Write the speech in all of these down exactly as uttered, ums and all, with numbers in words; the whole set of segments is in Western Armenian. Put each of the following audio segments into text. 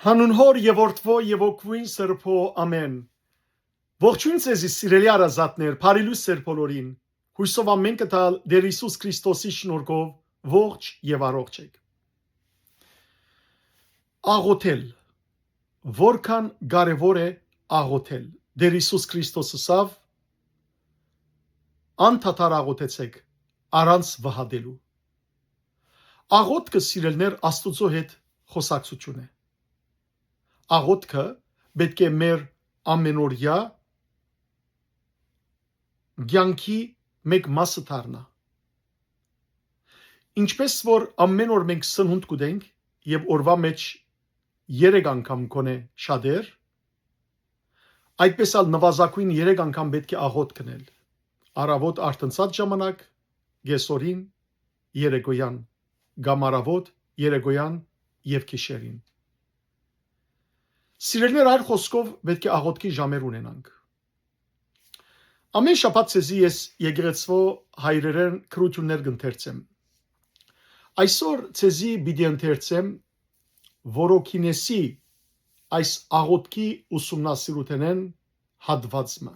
Հանուն Հօր եւ Որդւոյ եւ Հոգւոյն Սրբոյ, ամէն։ Ողջոյն ձեզի, սիրելի հարազատներ, բարի լոյս ձեր բոլորին։ Յոյսով ամէնքը տալ Տէր Յիսուս Քրիստոսի շնորհքով ողջ եւ առողջ էք։ Աղոթել։ Որքան կարեւոր է աղոթել։ Տէր Յիսուս Քրիստոս ըսաւ. «Անդադար աղոթեցէք, առանց վհատելու»։ Աղոթքը, սիրելիներ, Աստուծոյ հետ խօսակցութիւն է։ Աղոթքը պէտք է մեր ամէնօրեայ կեանքի մէկ մասը դառնայ։ Ինչպէս որ ամէն օր մենք սնունդ կ'ուտենք եւ օրուայ մէջ երեք անգամ գոնէ շատեր, այդպէս ալ նուազագոյն երեք անգամ պէտք է աղօթք ընել. առաւօտ արթնցած ժամանակ, կէսօրին, երեկոյեան, կամ առաւօտ, երեկոյեան եւ գիշերին։ Սիրելիներ, այլ խօսքով պէտք է աղօթքի ժամեր ունենանք։ Ամէն շաբաթ ձեզի ես եկեղեցւոյ հայրերէն գրութիւններ կ'ընթերցեմ։ Այսօր ձեզի պիտի ընթերցեմ Որոքինեսի այս աղօթքի ուսումնասիրութենէն հատուած մը։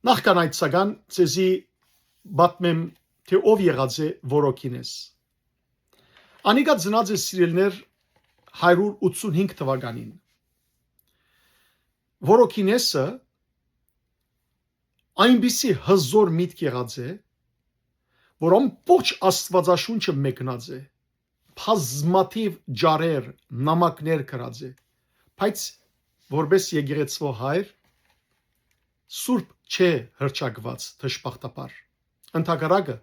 Նախքան այդ, սակայն, ձեզի պատմեմ, թէ ով եղած է Որոքինես։ Անիկա ծնած է, սիրելիներ, հարիւր ութսունհինգ թուականին։ Որոքինեսը այնպիսի հզօր միտք եղած է, որ ամբողջ Աստուածաշունչը մեկնած է, բազմաթիւ ճառեր, նամակներ գրած է, բայց որպէս եկեղեցւոյ հայր սուրբ չէ հռչակուած, դժբախտաբար։ Ընդհակառակը,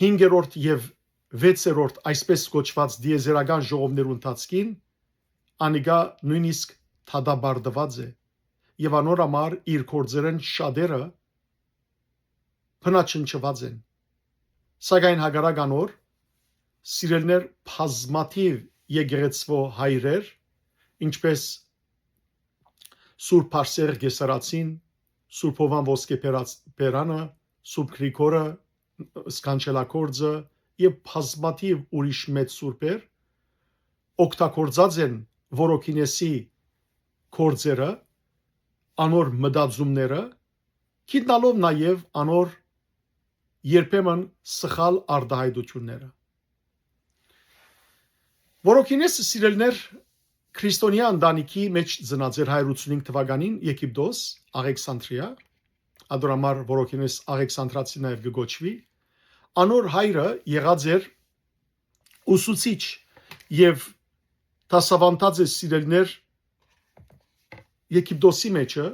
հինգերորդ եւ վեցերորդ այսպես կոչուած տիեզերական ժողովներու ընթացքին անիկա նոյնիսկ դատապարտուած է եւ անոր համար իր գործերէն շատերը բնաջնջուած են։ Սակայն հակառակ անոր, սիրելիներ, բազմաթիւ եկեղեցւոյ հայրեր, ինչպէս Սուրբ Բարսեղ Կեսարացին, Սուրբ Հովան Ոսկեբերած-, բերանը, Սուրբ Գրիգորը, Սքանչելագործը եւ բազմաթիւ ուրիշ մեծ սուրբեր օգտագործած են Որոքինեսի գործերը, անոր մտածումները, գիտնալով նաեւ անոր երբեմն սխալ արտայայտութիւնները։ Որոքինեսը, սիրելիներ, քրիստոնեայ ընտանիքի մէջ ծնած էր, հարիւր ութսունհինգ թուականին, Եգիպտոս, Աղեքսանդրիա, ադոր համար Որոքինես Աղեքսանդրացի նաեւ կը կոչուի։ Անոր հայրը եղած էր ուսուցիչ եւ դասաւանդած է, սիրելիներ, Եգիպտոսի մէջը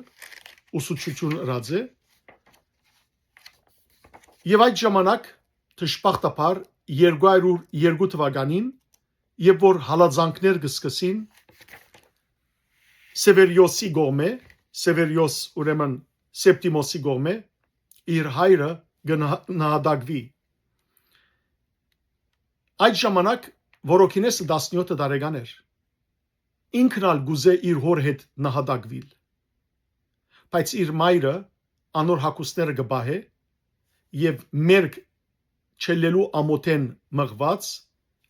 ուսուցչութիւն ըրած է։ Եւ այդ ժամանակ, դժբախտաբար, երկու հարիւր երկու թուականին, երբ որ հալածանքներ կը սկսին Սևերիոսի կողմէ, Սևերիոս, ուրեմն, Սեպտիմոսի կողմէ, իր հայրը կը նահ-, նահատակուի։ Այդ ժամանակ Որոքինեսը տասնեօթ տարեկան էր։ Ինքն ալ կ'ուզէ իր հօր հետ նահատակուիլ։ Բայց իր մայրը անոր հագուստները կը պահէ եւ մերկ չելլելու ամօթէն մղուած,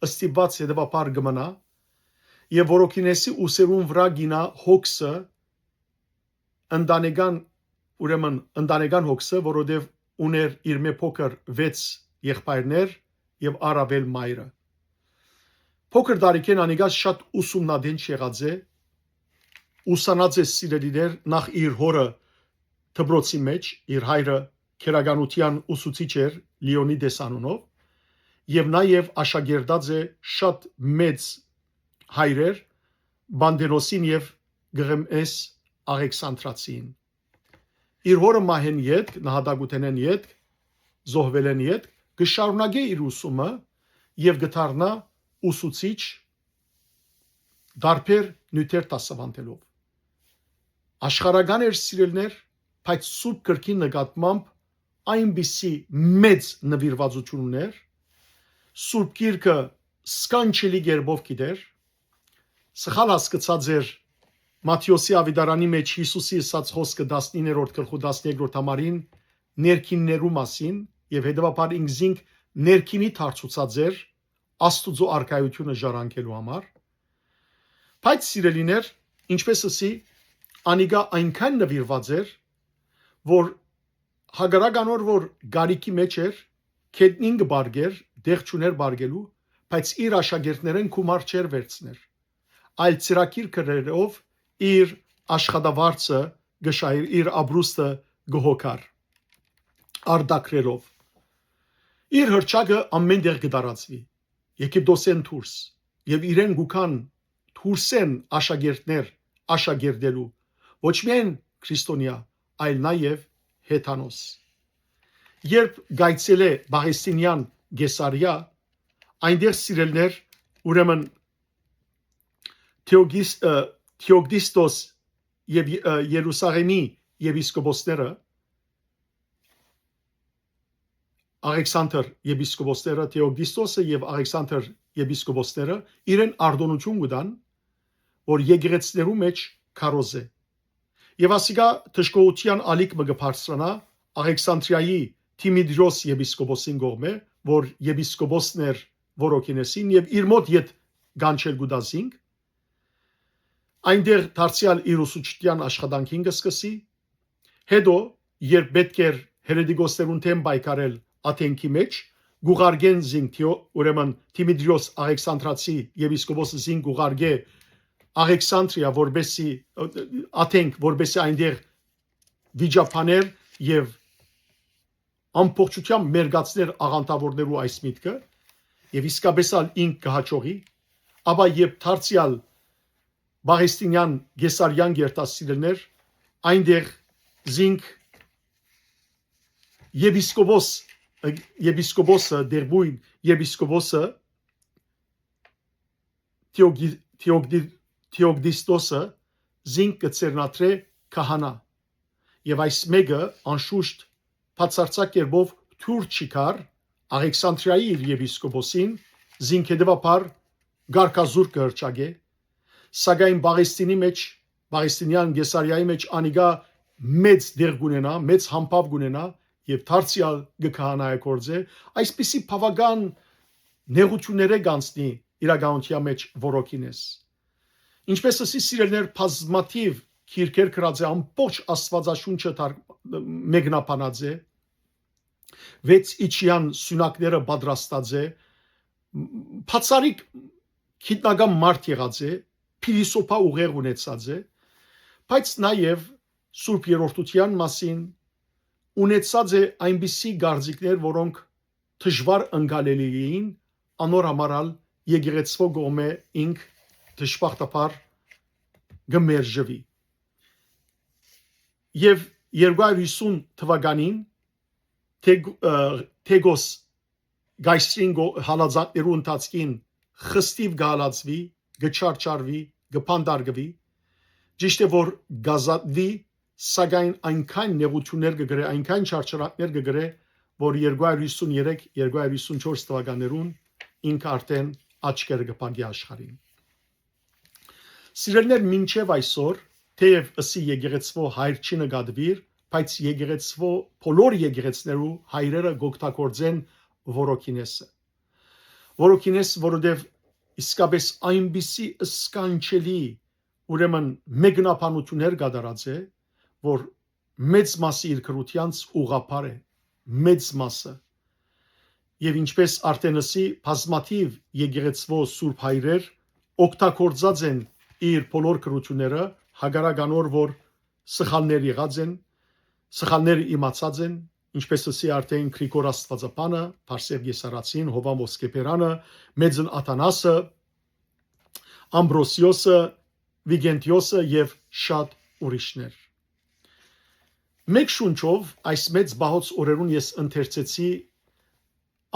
ստիպուած հետեւաբար կը մնայ եւ Որոքինեսի ուսերուն վրայ կ'իյնայ հոգսը, ընտանեկան, ուրեմն, ընտանեկան հոգսը, որովհետեւ ունէր իր մէ փոքր վեց եղբայրներ եւ առաւել մայրը։ Փոքր տարիքէն անիկա շատ ուսումնատենչ եղած է, ուսանած է, սիրելիներ, նախ իր հօրը դպրոցի մէջ, իր հայրը քերականութեան ուսուցիչ էր, Լիոնի տեսանունով, եւ նաեւ աշակերտած է շատ մեծ հայրեր, Պանտենոսին եւ Գղեմէս Աղեքսանդրացին։ Իր հօրը մահէն ետք, նահատակութենէն ետք, զոհուելէն ետք, կը շարունակէ իր ուսումը եւ կը դառնայ ուսուցիչ տարբեր նիւթեր դասաւանդելով։ Աշխարհական էր, սիրելիներ, բայց Սուրբ Գրքին նկատմամբ այնպիսի մեծ նուիրուածութիւն ունէր, Սուրբ Գիրքը սքանչելի կերպով գիտեր, սխալ հասկցած էր Մատթէոսի աւետարանի մէջ Յիսուսի ըսած խօսքը տասնիններորդ գլխու տասներկրորդ համարին ներքիններու մասին եւ հետեւաբար ինքզինք ներքինի դարձուցած էր Աստուծոյ արքայութիւնը ժառանգելու համար, Բայց, սիրելիներ, ինչպես ըսի, անիկա այնքան նուիրուած էր, որ հակառակ անոր, որ կարիքի մէջ էր, գետնին կը պառկէր, տեղ չունէր պառկելու, բայց իր աշակերտներէն գումար չէր վերցներ, այլ ծրագիր կրերով իր աշխատավարձը կը շահեր, իր ապրուստը կը հոգար, արտակրելով։ Իր հրճակը ամէն տեղ կը տարածուի, Եգիպտոսէն դուրս, եւ իրեն կու գան դուրսէն աշակերտներ աշակերտելու, ոչ միայն քրիստոնեայ, այլ նաեւ հեթանոս։ Երբ կայցելէ Պաղեստինեան Կեսարիա, այնտեղ, սիրելիներ, ուրեմն Թեոգիս-, ը, Թեոկտիստոս եւ, ը, Երուսաղեմի եպիսկոպոսները, Աղեքսանдөр եպիսկոպոսները, Թեոկտիստոսը եւ Աղեքսանдөр եպիսկոպոսները իրեն արտօնութիւն կու տան, որ եկեղեցիներու մէջ քարոզ է։ Եւ ասիկա դժգոհութեան ալիք մը կը բարձրանայ Աղեքսանտրիայի Դիմիտրիոս եպիսկոպոսին կողմէ, որ եպիսկոպոսն էր Որոքինեսին, եւ իր մօտ ետ կանչել կու տայ զինք, այնտեղ դարձեալ իր ուսուցչութեան աշխատանքին կը սկսի, հետո, երբ պէտք էր հերետիկոսներուն դէմ պայքարել Աթենքի մէջ, կ'ուղարկեն զինք Թեո-, ուրեմն Դիմիտրիոս Աղեքսանտրացի եպիսկոպոսը զինք կ'ուղարկէ Աղեքսանտրիա, որպեսի, ը, Աթենք, որպեսի այնտեղ վիճաբաներ եւ ամբողջությամբ մերկացներ աղանդաւորներու այս միտքը, եւ իսկապես ալ ինք կը հաջողի, ապա երբ դարձեալ Պաղեստինեան Կեսարեան գերտասիրելներ, այնտեղ զինք եպիսկոպոս, ը, եպիսկոպոսը, դերբույն եպիսկոպոսը, Թեոգի-, Թեոգդի-, Թեոգդիստոսը զինք կը ձեռնադրէ քահանայ։ Եւ այս մէկը, անշուշտ, բացարձակ կերպով դուր չի գար Աղեքսանտրիայի իր եպիսկոպոսին, զինք հետեւաբար կարգազուրկ կը հրճակէ, սակայն Պաղեստինի մէջ, Պաղեստինեան Կեսարիայի մէջ անիկա մեծ տեղ կունենայ, մեծ համբաւ կունենայ եւ դարձեալ կը քահանայակորձէ, այսպիսի բաւական նեղութիւններէ կանցնի իրականութեան մէջ Որոքինես։ Ինչպես ըսի, սիրելիներ, բազմաթիւ գիրքեր գրած է, ամբողջ Աստուածաշունչը թարգ-, մեկնաբանած է, վեց իջեան սիւնակները պատրաստած է, բացառիկ գիտնական մարդ եղած է, փիլիսոփա ուղեղ ունեցած է, բայց նաեւ Սուրբ Երրորդութեան մասին ունեցած է այնպիսի կարծիքներ, որոնք դժուար ընկալելի էին, անոր համար ալ եկեղեցւոյ կողմէ ինք դժբախտաբար կը մերժուի։ Եւ երկու հազար հիսուն թվականին Թեգ-, ը, Թեգոս Գայսրին գո-, հալածանքներու ընթացքին խստիւ կը հալածուի, կը չարչարուի, կը բանտարկուի, ճիշդ է որ կ'ազատուի, սակայն այնքան նեղութիւններ կը կրէ, այնքան չարչարանքներ կը կրէ, որ երկու հազար հիսուն երեք, երկու հազար հիսուն չորս թվականներուն ինք արդեն աչքերը կը փակի աշխարհին։ Սիրելիներ, մինչեւ այսօր, թեեւ ըսի եկեղեցւոյ հայր չի նկատուիր, բայց եկեղեցւոյ, բոլոր եկեղեցներու հայրերը կ'օգտագործեն Որոքինեսը։ Որոքինես, որովհետեւ իսկապես այնպիսի սքանչելի, ուրեմն մեկնաբանութիւններ կատարած է, որ մեծ մասը իր գրութեանց ուղղափառ է, մեծ մասը։ Եւ ինչպես արդեն ըսի, բազմաթիւ եկեղեցւոյ սուրբ հայրեր օգտագործած են իր բոլոր գրութիւնները, հակառակ անոր որ սխալներ եղած են, սխալները իմացած են, ինչպես ըսի արդեն Գրիգոր Աստուածաբանը, Բարսեղ Կեսարացին, Յովհան Ոսկեբերանը, Մեծն Աթանասը, Ամբրոսիոսը, Վիգենտիոսը եւ շատ ուրիշներ։ Մէկ շունչով այս մեծ պահոց օրերուն ես ընթերցեցի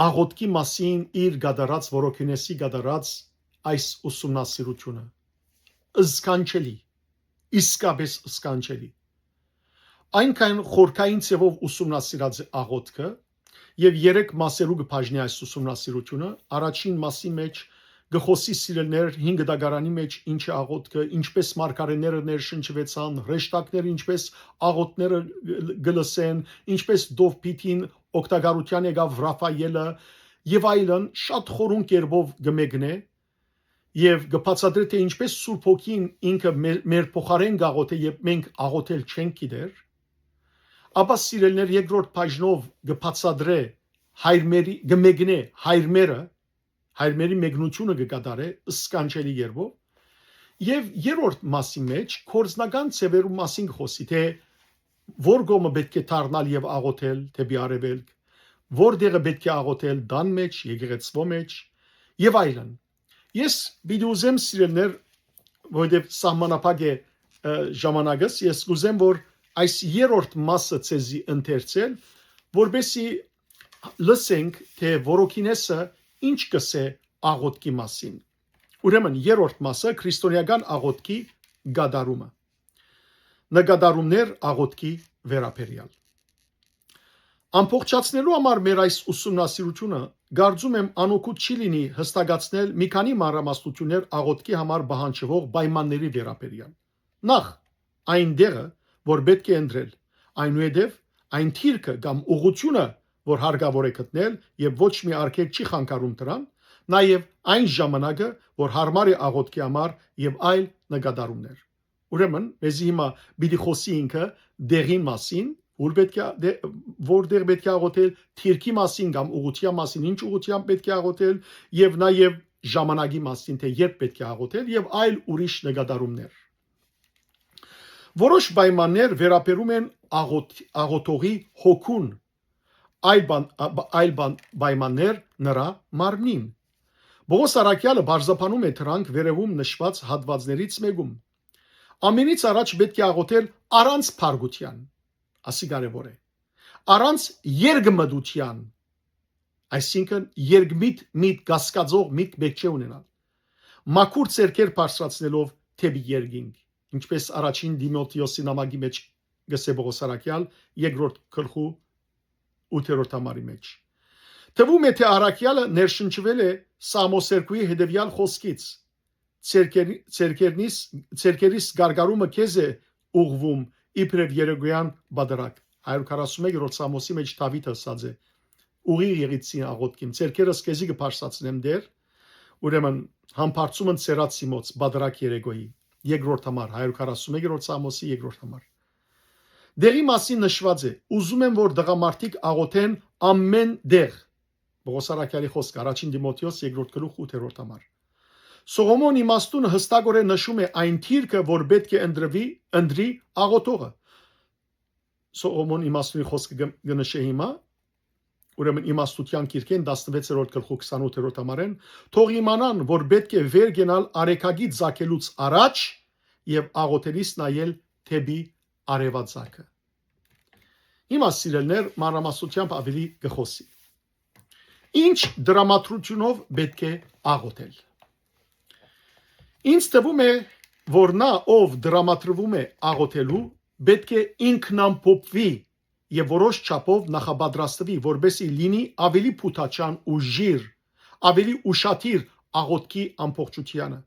աղօթքի մասին իր կատարած, Որոքինեսի կատարած այս ուսումնասիրութիւնը։ Սքանչելի, իսկապես սքանչելի։ Այնքան խորքային ձևով ուսումնասիրած է աղօթքը, եւ երեք մասերու կը բաժնի այս ուսումնասիրութիւնը։ Առաջին մասի մէջ կը խօսի, սիրելիներ, հին գտակարանի մէջ ինչ է աղօթքը, ինչպես մարգարեները ներշնչուեցան, հրեշտակները ինչպես աղօթները կը լսեն, ինչպես Դովփիթին օգտակարութեան եկաւ Ռաֆայելը եւ այլն, շատ խորուն կերպով կը մեկնէ։ եւ կը բացատրէ, թէ ինչպէս Սուրբ Հոգին ինքը մեր, մեր փոխարէն կ'աղօթէ, երբ մենք աղօթել չենք գիտեր, ապա, սիրելիներ, երկրորդ բաժնով կը բացատրէ հայրմերի, կը մեկնէ հայրմերը, հայրմերի մեկնութիւնը կը կատարէ սքանչելի երբով, եւ երրորդ մասի մէջ կորձնական ձեւերու մասին կը խօսի, թէ որ կողմը պէտք է դառնալ եւ աղօթել դէպի արեւելք, որ տեղը պէտք է աղօթել տան մէջ, եկեղեցւոյ մէջ եւ այլն։ Ես պիտի ուզեմ, սիրելիներ, որովհետեւ սահմանափակ է, ը, ժամանակս, ես կուզեմ, որ այս երրորդ մասը ձեզի ընթերցել, որպեսզի լսենք, թէ Որոքինեսը ինչ կ'ըսէ աղօթքի մասին։ Ուրեմն, երրորդ մասը, քրիստոնեական աղօթքի կատարումը։ Նկատառումներ աղօթքի վերաբերեալ։ Ամբողջացնելու համար մեր այս ուսումնասիրութիւնը, կարծում եմ, անօգուտ չի լինի յստակացնել մի քանի մանրամասնութիւններ աղօթքի համար պահանջուող պայմանների վերաբերեալ։ Նախ, այն տեղը, որ պէտք է ընտրել, այնուհետեւ այն դիրքը կամ ուղղութիւնը, որ հարկաւոր է գտնել եւ ոչ մի արգելք չի խանգարում դրան, նաեւ այն ժամանակը, որ յարմար է աղօթքի համար, եւ այլ նկատառումներ։ Ուրեմն, մեզի հիմա պիտի խօսի ինքը տեղին մասին, ուր պէտք է, դե-, որտեղ պէտք է աղոթել, դիրքի մասին կամ ուղղութեան մասին, ինչ ուղղութեամբ պէտք է աղոթել, եւ նաեւ ժամանակի մասին, թէ երբ պէտք է աղոթել, եւ այլ ուրիշ նկատառումներ։ Որոշ պայմաններ վերաբերում են աղոթ-, աղոթողի հոգուն, այլ բան, ա, բ-, այլ բան, պայմաններ նրա մարմնին։ Պողոս առաքեալը պարզաբանում է դրանք վերեւում նշուած հատուածներից մեկում։ Ամենից առաջ պէտք է աղոթել առանց փառկութեան, ասի կարեւոր է, առանց երկմտութեան, այսինքն երկմիտ միտք, կասկածող միտք պէտք չէ ունենալ։ Մաքուր ձեռքեր բարձրացնելով դէպի երկինք, ինչպես առաջին Տիմոթէոսի նամակի մէջ կ'ըսէ Պողոս առաքեալ, երկրորդ գլխու ութերորդ համարի մէջ։ Թվում է, թէ առաքեալը ներշնչուել է Սամոսերկուի հետեւեալ խօսքից. «Ձերքերի-, ձերքերնիս-, ձերքերիս գարգարումը քեզ է ուղղվում իբրեւ երեկոյեան պատարագ»։ Հարիւր քառասունմեկերորդ Սամոսի մէջ Դաւիթը ըսած է. «Ուղիղ եղիր սին աղօթքին, ձերքերս քեզի կը բարձրացնեմ, Տէր»։ Ուրեմն, համբարձումը ձեռաց Սիմոց, պատարագ երեկոյի, երկրորդ համար, հարիւր քառասունմեկերորդ Սամոսի երկրորդ համար։ Դեղի մասին նշուած է. «Ուզում եմ, որ տղամարդիկ աղոթեն ամեն տեղ»։ Պողոս առաքեալի խօսքը, առաջին Տիմոթէոս, երկրորդ գլուխ, ութերորդ համար։ Սողոմոն իմաստունը յստակօրէն նշում է այն դիրքը, որ պէտք է ընտրուի, ընտրի աղոթողը։ Սողոմոն իմաստունի խօսքը կը, կը նշէ հիմա, ուրեմն, Իմաստութեան գիրքէն, տասնվեցերորդ գլխու, քսանութերորդ համարէն. «Թող իմանան, որ պէտք է վեր կենալ արեգակի ձագելուց առաջ եւ աղոթելիս նայել դէպի արեւածագը»։ Հիմա, սիրելիներ, մանրամասնութեամբ աւելի կը խօսի։ Ինչ դրամատրութիւնով պէտք է աղոթել։ Ինձ թվում է, որ նա, ով դրամատրվում է աղոթելու, պէտք է ինքնամփոփվի եւ որոշ չափով նախապատրաստուի, որպեսզի լինի աւելի փութաչան, ուժգին, աւելի ուշադիր աղոթքի ամբողջությանը։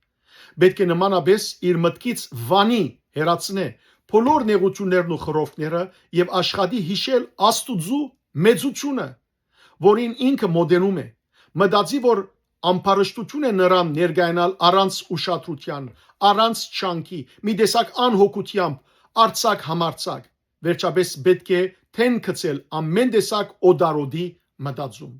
Պէտք է նմանապէս իր մտքից վանի, հեռացնէ բոլոր նեղութիւններն ու խռովքները եւ աշխատի յիշել Աստուծոյ մեծութիւնը, որին ինքը մոտենում է։ Մտածի, որ ամբարշտութիւն է նրան ներկայանալ առանց ուշադրութեան, առանց ջանքի, մի տեսակ անհոգութեամբ, արձակ-համարձակ։ Վերջապէս պէտք է թեն գցել ամեն տեսակ օտարոտի մտածում։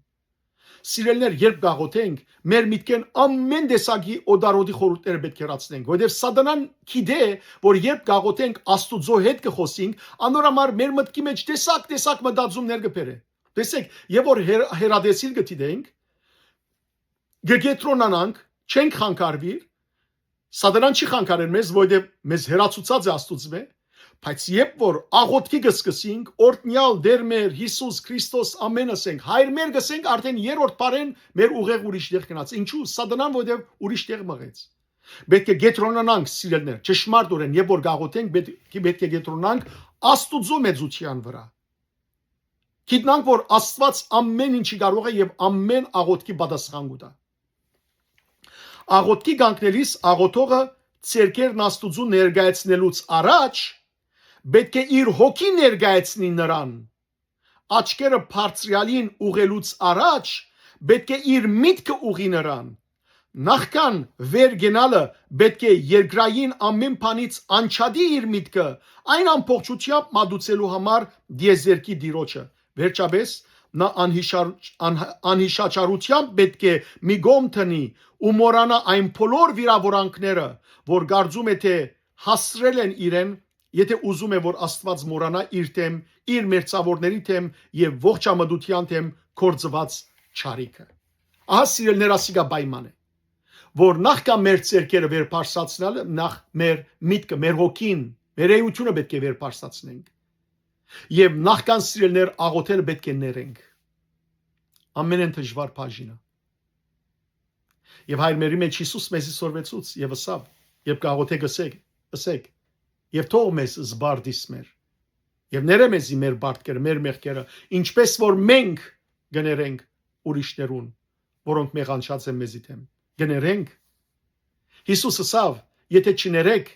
Սիրելիներ, երբ կաղոթենք, մեր միտքէն ամեն տեսակի օտարոտի խորհուրդները պէտք է հեռացնենք, որովհետեւ Սատանան գիտէ, որ երբ կաղոթենք, Աստուծոյ հետ կը խօսենք, անոր համար մեր մտքի մէջ տեսակ-տեսակ մտածումներ կը բերէ։ Տեսեք, եւ որ հեռ-, հեռատեսիլ կը դիտենք, կը կեդրոնանանք, չենք խանգարուիր, Սատանան չի խանգարեր մեզ, որովհետեւ մեզ հեռացուցած է Աստուծմէ, բայց երբ որ աղոթքի կը սկսենք, օրհնեալ Տէր մեր Յիսուս Քրիստոս, ամեն ասենք, Հայր մեր կ'ըսենք, արդեն երրորդ բառէն մեր ուղեղ ուրիշ տեղ գնաց։ Ինչու՞։ Սատանան, որովհետեւ ուրիշ տեղ մղեց։ Պէտք է կեդրոնանանք, սիրելիներ, ճշմարտօրէն, երբ որ կաղոթենք, պէտ-, պէտք է կեդրոնանանք Աստուծոյ մեծութեան վրայ։ Գիտնանք, որ Աստուած ամեն ինչի կարող է եւ ամեն աղոթքի պատասխան կու տայ։ Աղոթքի կանգնելիս աղոթողը ձեռքերն Աստուծուն ներկայացնելուց առաջ պէտք է իր հոգին ներկայացնի նրան։ Աչքերը բարձրեալին ուղղելուց առաջ պէտք է իր միտքը ուղղի նրան։ նախքան վեր կենալը պէտք է երկրային ամէն բանից անջատի իր միտքը, այն ամբողջութեամբ մատուցելու համար դիեզերքի Տիրոջը։ Վերջապէս, նա անհիշար-, անհ-, անհիշաչարութեամբ պէտք է մի կողմ դնի ու մոռանայ այն բոլոր վիրաւորանքները, որ կարծում է թէ հասցրել են իրեն, եթէ ուզում է որ Աստուած մոռանայ իր դէմ, իր մերձաւորների դէմ եւ ողջամտութեան դէմ գործուած չարիքը։ Ահա, սիրելիներ, ասիկա պայման է, որ նախքան մեր ձեռքերը վեր բարձրացնելը, նախ մեր միտքը, մեր հոգին, մեր էությունը պէտք է վեր բարձրացնենք։ Եւ նախքան, սիրելիներ, աղոթել պէտք է ներենք։ Ամենէն դժուար բաժինը։ Եւ Հայր մերի մէջ Յիսուս մեզի սորվեցուց եւ ըսաւ. «Երբ կաղոթէք, ըսէք, ըսէք, եւ թող մեզ զբարդիս մեր, եւ ներէ մեզի մեր բարդքերը, մեր մեղքերը, ինչպես որ մենք կներենք ուրիշներուն, որոնք մեղանչած են մեզի դէմ»։ Կներենք։ Յիսուս ըսաւ. «Եթէ չներեք,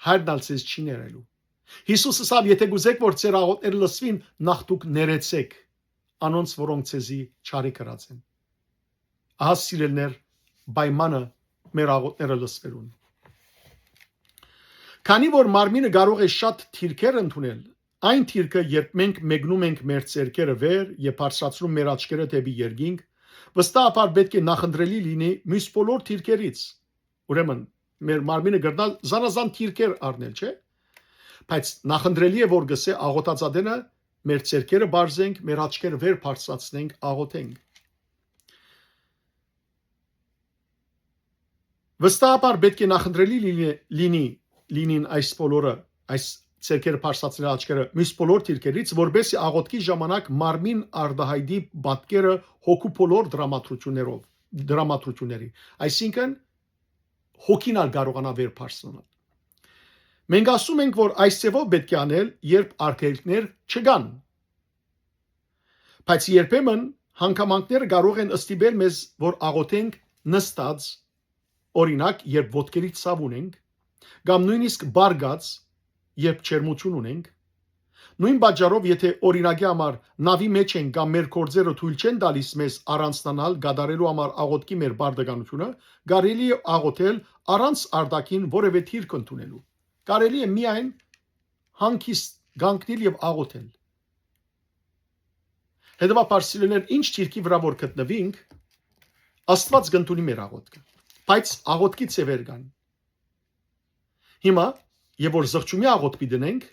Հայրն ալ ձեզ չի ներելու»։ Յիսուս ըսաւ. «Եթէ կուզէք որ ձեր աղոթքները լսուին, նախ դուք ներեցէք անոնց, որոնք ձեզի չարիք ըրած են»։ Ահա, սիրելիներ, պայմանը մեր աղոթքները լսվելուն։ Քանի որ մարմինը կարող է շատ դիրքեր ընդունել, այն դիրքը, երբ մենք մեկնում ենք մեր ձեռքերը վեր եւ բարձրացնում մեր աչքերը դէպի երկինք, վստահաբար պէտք է նախընտրելի լինի մյուս բոլոր դիրքերից։ Ուրեմն, մեր մարմինը կրնայ զանազան դիրքեր առնել, չէ՞։ Բայց նախընտրելի է, որ գսե աղոթածատենը մեր ձեռքերը բարձենք, մեր աչքերը վեր բարձրացնենք, աղոթենք։ Վստահաբար պէտք է նախընտրելի լինի, լինի, լինին այս բոլորը, այս ձեռքերը բարձրացնել, աչքերը մյուս բոլոր դիրքերից, որպեսզի աղոթքի ժամանակ մարմին արտահայտի պատկերը հոգու բոլոր դրամատրություններով, դրամատրությունների, այսինքն՝ հոգին ալ կարողանայ վեր բարձրանալ։ Մենք ասում ենք, որ այս ձևով պէտք է անել, երբ արգելքներ չկան։ Բայց երբեմն հանգամանքները կարող են ստիպել մեզ, որ աղոթենք նստած, օրինակ, երբ ոտքերից ցաւ ունենք, կամ նոյնիսկ պառկած, երբ ջերմութիւն ունենք։ Նոյն պատճառով, եթէ, օրինակի համար, նաւի մէջ ենք կամ մեր գործերը թոյլ չեն տալիս մեզ առանձնանալ կատարելու համար աղոթքի մեր պարտականութիւնը, կարելի է աղոթել առանց արտաքին որեւէ դիրք ընդունելու։ Կարելի է միայն հանգիստ կանգնել եւ աղոթել։ Հետեւաբար, սիրելիներ, ինչ դիրքի վրայ որ գտնուինք, Աստուած կընդունի մեր աղոթքը։ Բայց աղոթքի ձեւեր կան։ Հիմա, եւ որ զղջումի աղոթք պիտի դնենք,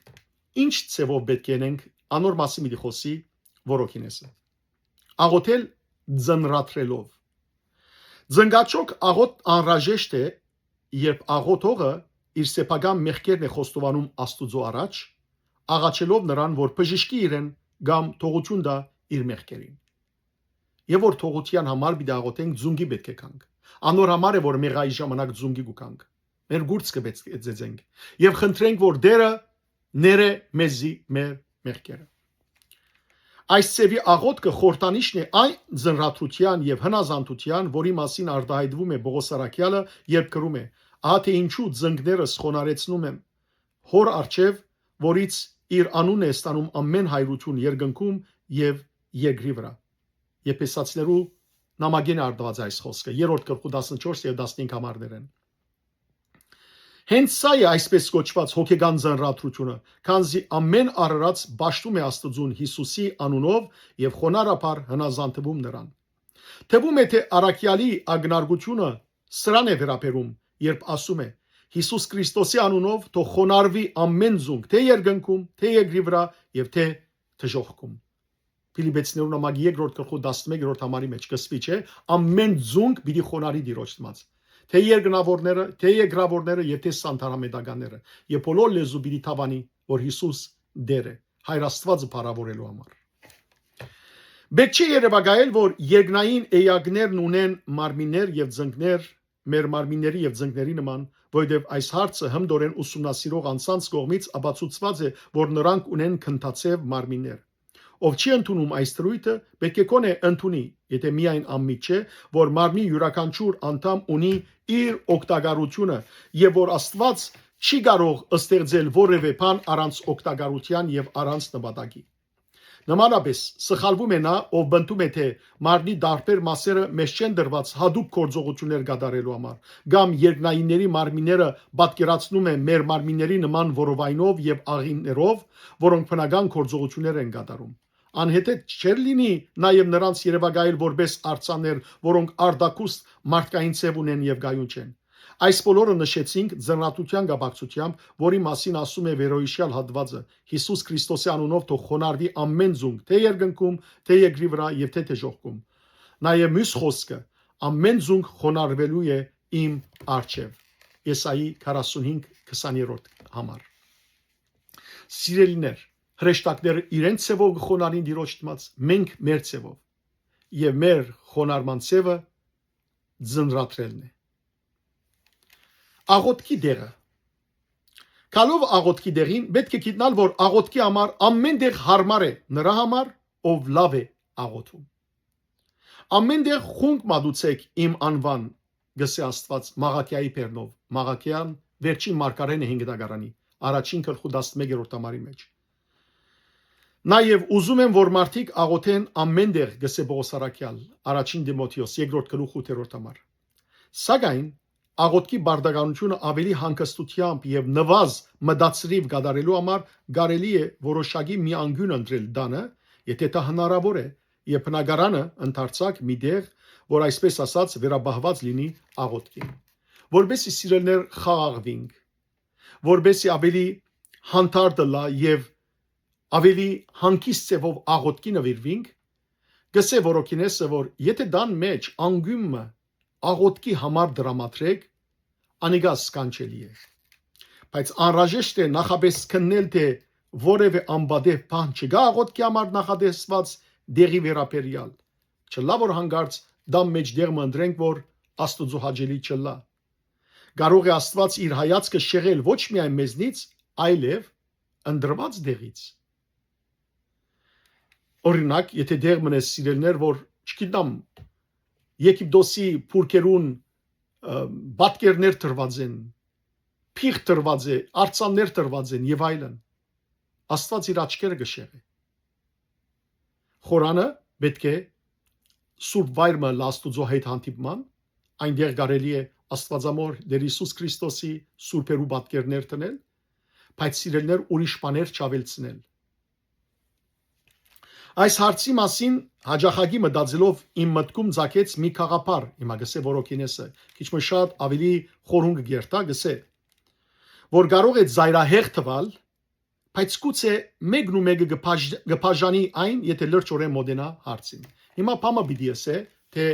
ինչ ձեւով պէտք է ընենք, անոր մասին պիտի խօսի Որոքինեսը։ Աղոթել ձնրադրելով։ Զնգաչոք աղոթ անհրաժեշտ է, երբ աղոթողը իր սեփական մեղքերն է խոստովանում Աստուծոյ առաջ, աղաչելով նրան, որ բժշկի իրեն կամ թողութիւն տայ իր մեղքերին։ Եւ որ թողութեան համար պիտի աղոթենք, ձունկի պէտք է գանք։ Անոր համար է, որ մեղայի ժամանակ ձունկի կու գանք։ Մեր գուրծքը պէտք է ծեծենք եւ խնդրենք, որ Տէրը ներէ մեզի մեր մեղքերը։ Այս ձեւի աղոթքը խորհրդանիշն է այն ձնրադրութեան եւ հնազանդութեան, որի մասին արտահայտվում է Պողոս առաքեալը, երբ գրում է. «Ահա թէ ինչու ծնկներս խոնարհեցնում եմ Հօր առջեւ, որից իր անունն է ստանում ամէն հայրութիւն երկնքում եւ երկրի վրայ»։ Եփեսացիներու նամակին արտուած այս խօսքը, երրորդ գլխու տասնչորս եւ տասնհինգ համարներէն։ Հենց սա է այսպես կոչուած հոգեկան ծանրատրութիւնը, քանզի ամէն արարած պաշտում է Աստուծուն Յիսուսի անունով եւ խոնարհաբար հնազանդվում նրան։ Թվում է, թէ առաքեալի ակնարկությունը սրան է վերաբերում, երբ ասում է. «Յիսուս Քրիստոսի անունով թող խոնարհուի ամէն զունգ, թէ երկնքում, թէ երկրի վրայ եւ թէ դժոխքում»։ Փիլիպեցիներու նամակի երկրորդ գլխու տասնմեկերորդ համարի մէջ կսպի, չէ, ամէն զունգ պիտի խոնարհի Տիրոջ դիմաց։ Թէ երկնաւորները, թէ երկրաւորները եւ թէ սանտարամետականները, եւ բոլոր լեզու պիտի դաւանի, որ Յիսուս Տէր է, Հայր Աստուածը փառաւորելու համար։ Պէտք չէ երեւակայել, որ երկնային էակներն ունեն մարմիններ եւ ծնկներ, մեր մարմինների եւ ծնկների նման, որովհետեւ այս հարցը հմտորեն ուսումնասիրող անձանց կողմից ապացուցուած է, որ նրանք ունեն քնթաձեւ մարմիններ։ Ով չի ընդունում այս դրոյթը, պէտք է գոնե ընդունի, եթէ միայն անմիջ չէ, որ մարմնի իւրաքանչիւր անդամ ունի իր օգտակարութիւնը եւ որ Աստուած չի կարող ստեղծել որեւէ բան առանց օգտակարութեան եւ առանց նպատակի։ Նմանապէս, սխալվում է նա, ով պնդում է, թէ մարմնի տարբեր մասերը մեզ չեն տրուած յատուկ գործողութիւններ կատարելու համար, կամ երկնայինների մարմինները պատկերացնում է մեր մարմինների նման որովայնով եւ աղիներով, որոնք բնական գործողութիւններ են կատարում։ Անհեթեթ չէր՞ լինի նաեւ նրանց երեւակայել որպէս արձաններ, որոնք արտաքուստ մարդկային ձեւ ունեն եւ կայուն չեն։ Այս բոլորը նշեցինք ձեռնատուութեան կապակցութեամբ, որի մասին ասում է վերոյիշեալ հատուածը. «Յիսուս Քրիստոսի անունով թող խոնարհուի ամէն զունկ, թէ երկնքում, թէ երկրի վրայ եւ թէ դեժոխքում»։ Նաեւ միւս խօսքը. «Ամէն զունկ խոնարհուելու է իմ առջեւ»։ Եսայի քառասունհինգ քսաներորդ համար։ Սիրելիներ, հրեշտակները իրենց ձեւով կը խոնարհին Տիրոջ դիմաց, մենք մեր ձեւով։ Եւ մեր խոնարհման ձեւը ձնրադրելն է։ Աղօթքի տեղը։ Գալով աղօթքի տեղին, պէտք է գիտնալ, որ աղօթքի համար ամէն տեղ յարմար է նրա համար, ով լաւ է աղօթում։ «Ամէն տեղ խունկ մատուցէք իմ անուան», կ'ըսէ Աստուած Մաղաքիայի բերնով։ Մաղաքիան վերջին մարգարէն է հինգ դագարանի առաջին գլխու տասնմեկերորդ համարի մեջ։ «Նաեւ ուզում եմ, որ մարդիկ աղօթեն ամէն տեղ», կ'ըսէ Պողոս առաքեալ, առաջին Տիմոթէոս, երկրորդ գլուխ, ութերորդ համար։ Սակայն աղօթքի պարտականութիւնը աւելի հանգստութեամբ եւ նուազ մտածրիւ կատարելու համար կարելի է որոշակի մի անկիւն ընտրել տանը, եթէ դա հնարաւոր է, եւ բնակարանը ընդարձակ մի տեղ, որ այսպես ասած վերապահված լինի աղօթքին, որպեսզի, սիրելիներ, խաղաղուինք, որպեսզի աւելի հանդարտ ըլլայ եւ աւելի հանգիստ ձեւով աղօթքի նուիրուինք, կ'ըսէ Որոքինեսը, որ եթէ տան մէջ անկիւն մը աղօթքի համար դրամատրեք, անիկա սքանչելի է։ Բայց անհրաժեշտ է նախապէս քննել, թէ որեւէ անպատեւ բան չկայ աղօթքի համար նախատեսուած տեղի վերաբերեալ։ Չըլլայ որ յանկարծ տան մէջ տեղ մը ընտրենք, որ Աստուծոյ հաճելի չըլլայ։ Կարող է Աստուած իր հայացքը շեղել ոչ միայն մեզնից, այլեւ ընտրուած տեղից։ Օրինակ, եթէ տեղ մնես, սիրելիներ, որ, չգիտեմ, Եգիպտոսի փուրքերուն, ը, պատկերներ տրուած են, փիղ տրուած է, արձաններ տրուած են եւ այլն, Աստուած իր աչքերը կը շեղէ։ Խորանը պէտք է սուրբ վայր մը ըլլայ Աստուծոյ հետ հանդիպման, այնտեղ կարելի է Աստուածամոր Տէր Յիսուս Քրիստոսի սուրբերու պատկերներ դնել, բայց, սիրելիներ, ուրիշ բաներ չաւելցնել։ Այս հարցի մասին հաճախակի մտածելով իմ մտքում ծագեց մի գաղափար, հիմա կ'ըսէ Որոքինեսը, քիչ մը շատ աւելի խորհուն կը կերտայ, կ'ըսէ, որ կարող է ծայրահեղ թուալ, բայց գուցե մէկն ու մէկը կը բաժ-, կը բաժանի այն, եթէ լրջորեն մօտենայ հարցին։ Հիմա բանը պիտի ըսէ, թէ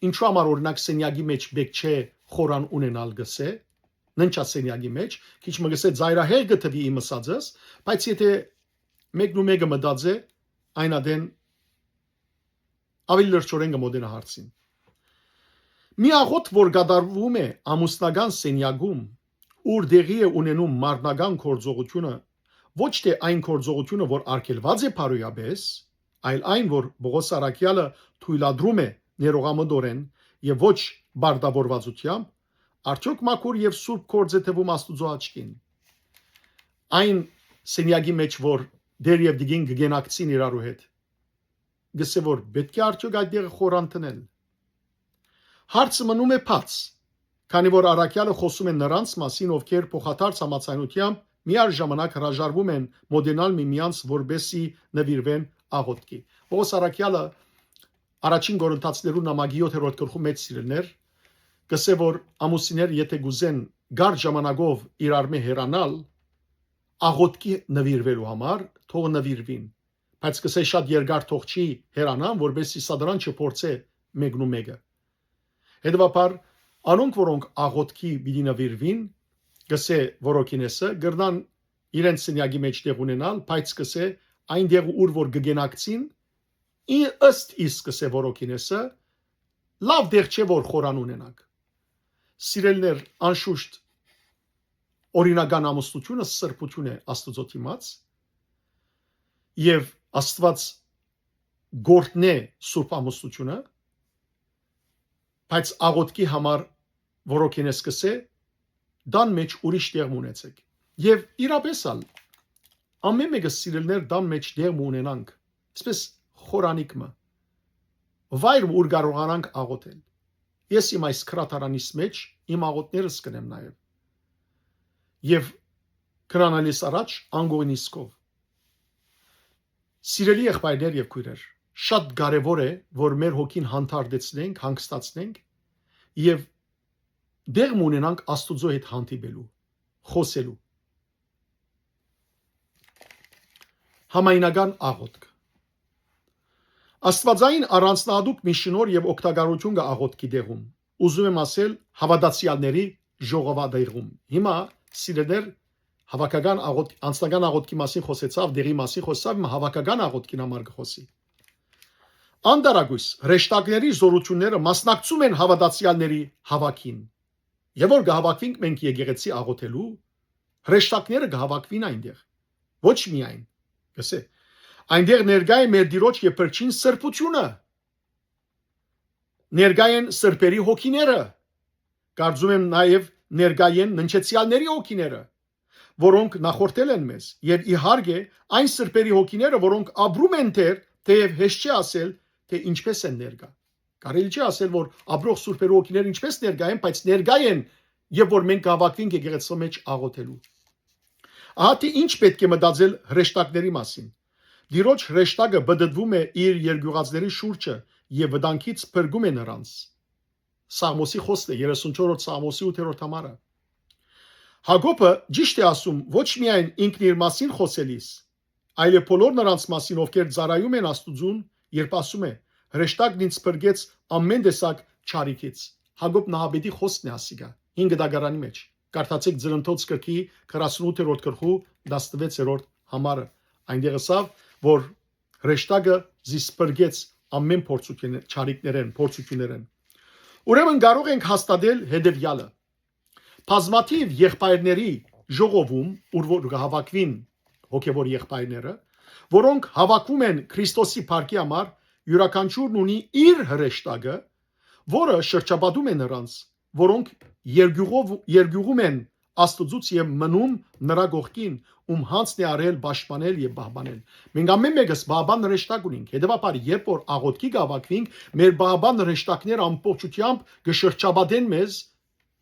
ինչու համար, օրինակ, սենյակի մէջ պէտք չէ խորան ունենալ, կ'ըսէ, ննջասենյակի մէջ, քիչ մը կ'ըսէ, ծայրահեղ կը թուի իմ ըսածս, բայց եթէ մէկն ու մէկը մտածէ, այն ատեն աւելի լրջորեն կը մօտենայ հարցին։ Մի աղօթք, որ կատարվում է ամուսնական սենյակում, ուր տեղի է ունենում մարմնական գործողութիւնը, ոչ թէ այն գործողութիւնը, որ արգելուած է բարոյապէս, այլ այն, որ Պողոս առաքեալը թոյլատրում է ներողամտորեն եւ ոչ պարտաւորվածութեամբ, արդեօք մաքուր եւ սուրբ գործ է թվում Աստուծոյ աչքին։ Այն սենյակի մէջ, որ տէր եւ տիկին կը կենակցին իրարու հետ, կ'ըսէ, որ պէտք է արդեօք այդ տեղը խորան դնել։ Հարցը մնում է բաց, քանի որ առաքեալը խօսում է նրանց մասին, ովքեր փոխադարձ համաձայնութեամբ միաժամանակ հրաժարվում են մոտենալ միմյանց, որպեսզի նվիրվեն աղօթքի։ Պողոս առաքեալը առաջին Կորինթացիներու նամակի յոթերորդ գլխու մեջ, սիրելիներ, կ'ըսէ, որ ամուսիններ, եթէ կ'ուզեն կարճ ժամանակով իրարմէ հեռանալ աղօթքի նվիրվելու համար, թող նվիրուին, բայց կ'ըսէ, շատ երկար թող չի հեռանան, որպեսզի սատանան չփորձէ մեկն ու մեկը։ Հետեւաբար, անոնք, որոնք աղօթքի պիտի նվիրուին, կ'ըսէ Որոքինեսը, կրնան իրենց սենյակի մէջ տեղ ունենալ, բայց կ'ըսէ, այն տեղը, ուր որ կը կենակցին, ի-, ըստ իսկ, կ'ըսէ Որոքինեսը, լաւ տեղ չէ, որ խորան ունենանք։ Սիրելիներ, անշուշտ, օրինական ամուսնութիւնը սրբութիւն է Աստուծոյ դիմաց, եւ Աստուած կ'օրհնէ սուրբ ամուսնութիւնը, բայց աղօթքի համար Որոքինես կ'ըսէ, տան մէջ ուրիշ տեղ մը ունեցէք։ Եւ իրապէս ալ, Ամէն մէկը սիրելիներ տան մէջ տեղ մը ունենանք, այսպես խորանիկ մը, վայր մը ուր կարողանանք աղոթել։ Ես իմ այս գրադարանիս մէջ իմ աղոթներս կ'ընեմ նաեւ։ Եւ կրնանալիս առաջ անկողին իսկով։ Սիրելի եղբայրներ եւ քոյրեր, շատ կարեւոր է, որ մեր հոգին հանդարտեցնենք, հանգստացնենք եւ դեղ մը ունենանք Աստուծոյ հետ հանդիպելու, խօսելու։ Համայնական աղոթք։ Աստուածային առանձնահատուկ մի շնորհ եւ օգտակարութիւն կը աղոթքի դեղում։ Ուզում եմ ասել հավատացյալների ժողովատեղում։ Հիմա, սիրելիներ, հավաքական աղոթ-, անձնական աղոթքի մասին խօսեցաւ, դեղի մասին խօսեցաւ, հիմա հավաքական աղոթքին համար կը խօսի։ Անտարակոյս, հրեշտակների զորութիւնները մասնակցում են հավատացյալների հավաքին։ Եւ որ կը հավաքվինք մենք եկեղեցի աղոթելու, հրեշտակները կը հավաքվին այնտեղ։ Ոչ միայն, կսե, այնտեղ ներկայ է մեր Տիրոջ եւ Փրկչին սրբութիւնը, ներկայ են սրբերի հոգիները, կարծում եմ նաեւ ներկայ են ննջեցեալների հոգիները, որոնք նախորդել են մեզ, եւ իհարկե այն սրբերի հոգիները, որոնք ապրում են դեռ, թեեւ հեշտ չէ ասել, թե ինչպես են ներկայ։ Կարելի չէ ասել, որ ապրող սուրբերու հոգիները ինչպես ներկայ են, բայց ներկայ են, եւ որ մենք կհավաքվենք եկեղեցու մէջ աղոթելու։ Ահա թե ինչ պէտք է մտածել հրեշտակների մասին։ Տիրոջ հրեշտակը պտտվում է իր երկիւղածների շուրջը եւ վտանգից փրկում է նրանց։ Սաղմոսի խոսքն է, երեսունչորդ Սաղմոսի ութերորդ համարը։ Յակոբը ճիշդ է ասում, ոչ միայն ինքն իր մասին խօսելիս, այլեւ բոլոր նրանց մասին, ովքեր ծառայում են Աստուծուն, երբ ասում է. «Հրեշտակն ինձ փրկեց ամէն տեսակ չարիքից»։ Յակոբ նահապետի խոսքն է ասիկա, հինգ դագարանի մեջ։ Կարդացեք Ծննդոց գրքի քառասունութերորդ գլխու տասնվեցերորդ համարը։ Այնտեղ ըսաւ, որ հրեշտակը զիս փրկեց ամէն փորձութիւնը-, չարիքներէն, փորձութիւններէն։ Ուրեմն կարող ենք հաստատել հետեւեալը. բազմաթիւ եղբայրների ժողովում, ուր որ կը հավաքուին հոգեւոր եղբայրները, որոնք հավաքվում են Քրիստոսի փառքի համար, իւրաքանչիւրն ունի իր հրեշտակը, որը շրջապատում է նրանց, որոնք երկիւղով, երկիւղում են Աստուծոց եւ մնում նրա կողքին, ում հանձն է արել պաշտպանել եւ պահպանել։ Մենք ամէն մէկս պահպան հրեշտակ ունենք, հետեւաբար, երբ որ աղոթքի կը հավաքուինք, մեր պահպան հրեշտակները ամբողջութեամբ կը շրջապատեն մեզ,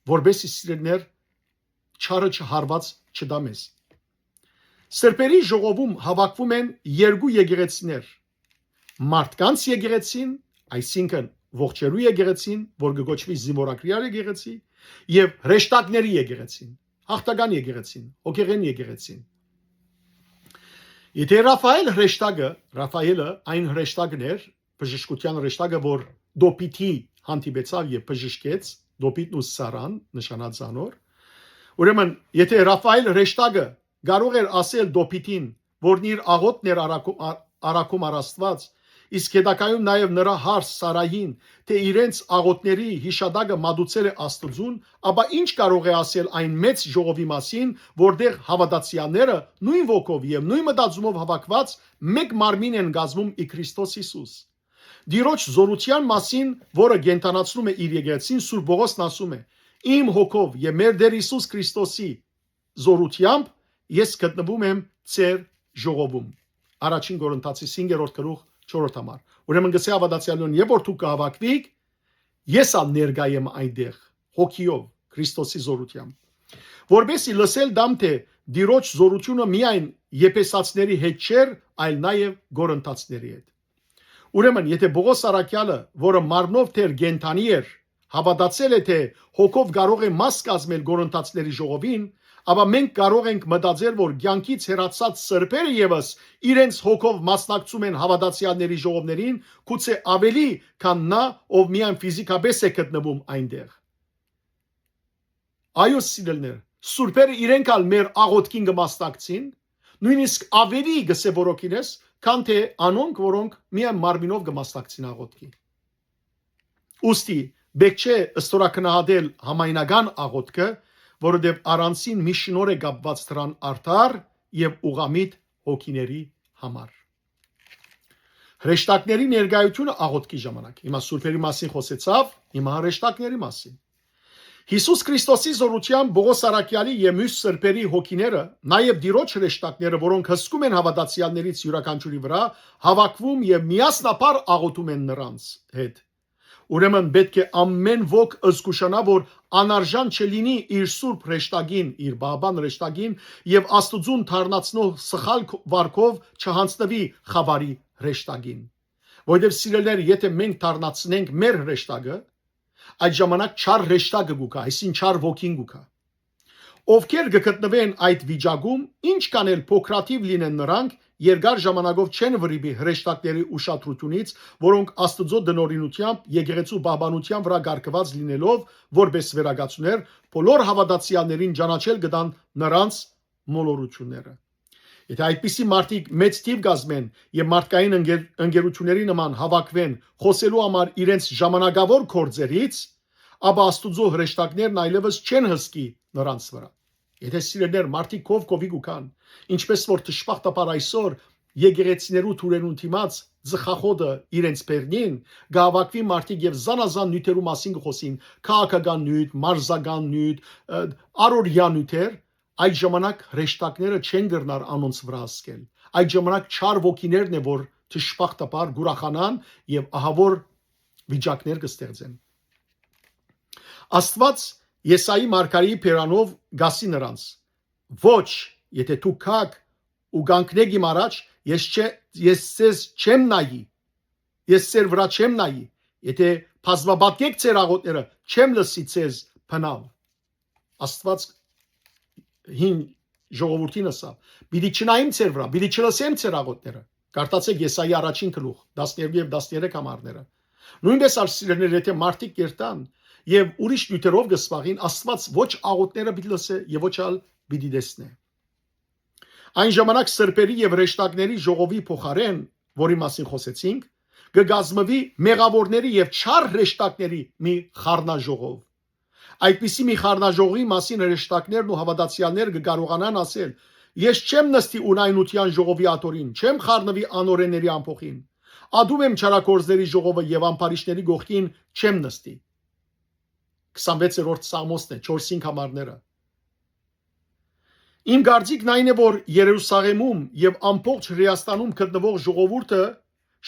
որպեսզի, սիրելիներ, չարը չհարված չտայ մեզ։ Սրբերի ժողովում հավաքվում են երկու եկեղեցիներ. մարդկանց եկեղեցին, այսինքն՝ ողջերու եկեղեցին, որ կը կոչուի զինվորագրեալ եկեղեցի, եւ հրեշտակների եկեղեցին, յաղթական եկեղեցին, հոգեղեն եկեղեցին։ Եթէ Ռաֆայել հրեշտակը, Ռաֆայելը այն հրեշտակն էր, բժշկութեան հրեշտակը, որ Տոբիտի հանդիպեցաւ եւ բժշկեց, Տոբիտն ու Սարան նշանած անոր։ Ուրեմն, եթէ Ռաֆայել հրեշտակը կարող էր ասել Տոբիտին, որն իր աղոթն էր առաքում, ա-, առաքում առ Աստուած, իսկ հետագայում նաեւ նրա հարս Սարային, թէ իրենց աղոթների յիշատակը մատուցել է Աստուծուն, ապա ի՞նչ կարող է ասել այն մեծ ժողովի մասին, որտեղ հավատացեալները նոյն ոգով եւ նոյն մտածումով հավաքուած մէկ մարմին են կազմում ի Քրիստոս Յիսուս։ Տիրոջ զօրութեան մասին, որը կենդանացնում է իր եկեղեցին, Սուրբ Պողոսն ասում է. «Իմ հոգով եւ մեր Տէր Յիսուս Քրիստոսի զօրութեամբ ես գտնվում եմ ձեր ժողովում»։ Առաջին Կորինթացի հինգերորդ գլուխ չորրորդ համար։ Ուրեմն գսե հավատացյալներուն, երբ որ դուք կհավաքվիք, ես ալ ներկայ եմ այնտեղ, հոգիով, Քրիստոսի զօրութեամբ, որպեսզի լսել տամ, թէ Տիրոջ զօրութիւնը միայն եփեսացիների հետ չէր, այլ նաեւ կորինթացիների հետ։ Ուրեմն, եթէ Պողոս առաքեալը, որը մարմնով դեռ կենդանի էր, հավատացել է, թէ հոգով կարող է մաս կազմել կորինթացիների ժողովին, ապա մենք կարող ենք մտածել, որ կեանքից հեռացած սրբերը եւս իրենց հոգով մասնակցում են հավատացեալների ժողովներին, գուցե աւելի, քան նա, ով միայն ֆիզիքապես է գտնվում այնտեղ։ Այո, սիրելիներ, սուրբերը իրենք ալ մեր աղոթքին կը մասնակցին, նոյնիսկ աւելի, գսե որոքինես, քան թէ անոնք, որոնք միայն մարմինով կը մասնակցին աղոթքին։ Ուստի պէտք չէ ստորագնահատել համայնական աղոթքը, որովհետեւ առանձին մի շնորհ է կապուած դրան արդար եւ ուղղամիտ հոգիների համար։ Հրեշտակների ներկայութիւնը աղոթքի ժամանակ։ Հիմա սուրբերի մասին խօսեցաւ, հիմա հրեշտակների մասին։ Յիսուս Քրիստոսի զօրութեամբ Պողոս առաքեալի եւ միւս սրբերի հոգիները, նաեւ Տիրոջ հրեշտակները, որոնք հսկում են հաւատացեալներից իւրաքանչիւրի վրայ, հաւաքուում եւ միասնաբար աղօթում են նրանց հետ։ Ուրեմն պէտք է ամէն ոք զգուշանայ, որ անարժան չլինի իր սուրբ հրեշտակին, իր պահապան հրեշտակին եւ Աստուծուն դառնացնող սխալ ք-, վարքով չյանցնուի խաւարի հրեշտակին։ Որովհետեւ, սիրելիներ, եթէ մենք դառնացնենք մեր հրեշտակը, այդ ժամանակ չար հրեշտակը կու գայ, այսինքն չար ոգին կու գայ։ Ովքեր կը գտնուեն այդ վիճակում, ինչքան էլ փոքրաթիւ լինեն նրանք, երկար ժամանակով չեն վրիպի հրեշտակների ուշադրութիւնից, որոնք Աստուծոյ տնօրինութեամբ եկեղեցու պահպանութեան վրայ կարգուած լինելով որպէս վերակացուներ, բոլոր հաւատացեալներին ճանաչել կը տան նրանց մոլորութիւնները։ Եթէ այդպիսի մարդիկ մեծ թիւ կազմեն եւ մարդկային ընկեր-, ընկերութիւնների նման հաւաքուեն՝ խօսելու համար իրենց ժամանակաւոր գործերից, ապա Աստուծոյ հրեշտակներն այլեւս չեն հսկի նրանց վրայ։ Եթէ, սիրելիներ, մարդիկ քով քովի կու գան, ինչպէս որ դժբախտաբար այսօր եկեղեցիներու թուրերուն դիմաց ծխախոտը իրենց բերնին, կը հաւաքուի մարդիկ եւ զանազան նիւթերու մասին կը խօսին, քաղաքական նիւթ, մարզական նիւթ, ը, առօրեայ նիւթեր, այդ ժամանակ հրեշտակները չեն կրնար անոնց վրայ զգել։ Այդ ժամանակ չար ոգիներն է, որ դժբախտաբար կ'ուրախանան եւ ահաւոր վիճակներ կը ստեղծեն։ Աստուած Եսայի մարգարէի բերանով կ'ասի նրանց. «Ոչ, եթէ դուք գաք ու կանգնէք իմ առաջ, ես չէ-, ես ձեզ չեմ նայի, ես ձեր վրայ չեմ նայի, եթէ բազմապատկէք ձեր աղօթները, չեմ լսի ձեզ բնաւ»։ Աստուած հին ժողովուրդին ըսաւ. «Պիտի չնայեմ ձեր վրայ, պիտի չլսեմ ձեր աղօթները»։ Կարդացէք Եսայի առաջին գլուխ, տասներկու եւ տասներեք համարները։ Նոյնպէս ալ, սիրելիներ, եթէ մարդիկ կ'երթան եւ ուրիշ նիւթերով կը զբաղին, Աստուած ոչ աղօթները պիտի լսէ եւ ոչ ալ պիտի տեսնէ։ Այն ժամանակ սրբերի եւ հրեշտակների ժողովի փոխարէն, որի մասին խօսեցինք, կը կազմուի մեղաւորների եւ չար հրեշտակների մի խառնաժողով։ Այդպիսի մի խառնաժողովի մասին հրեշտակներն ու հաւատացեալները կը կարողանան ասել. «Ես չեմ նստի ունայնութեան ժողովի աթոռին, չեմ խառնուի անօրէնների ամբոխին։ Ատում եմ չարագործների ժողովը եւ ամբարիշտների կողքին չեմ նստի»։ Քսանվեցերորդ Սաղմոսն է, չորս-հինգ համարները։ Իմ կարծիքն այն է, որ Երուսաղէմում եւ ամբողջ Հրեաստանում գտնուող ժողովուրդը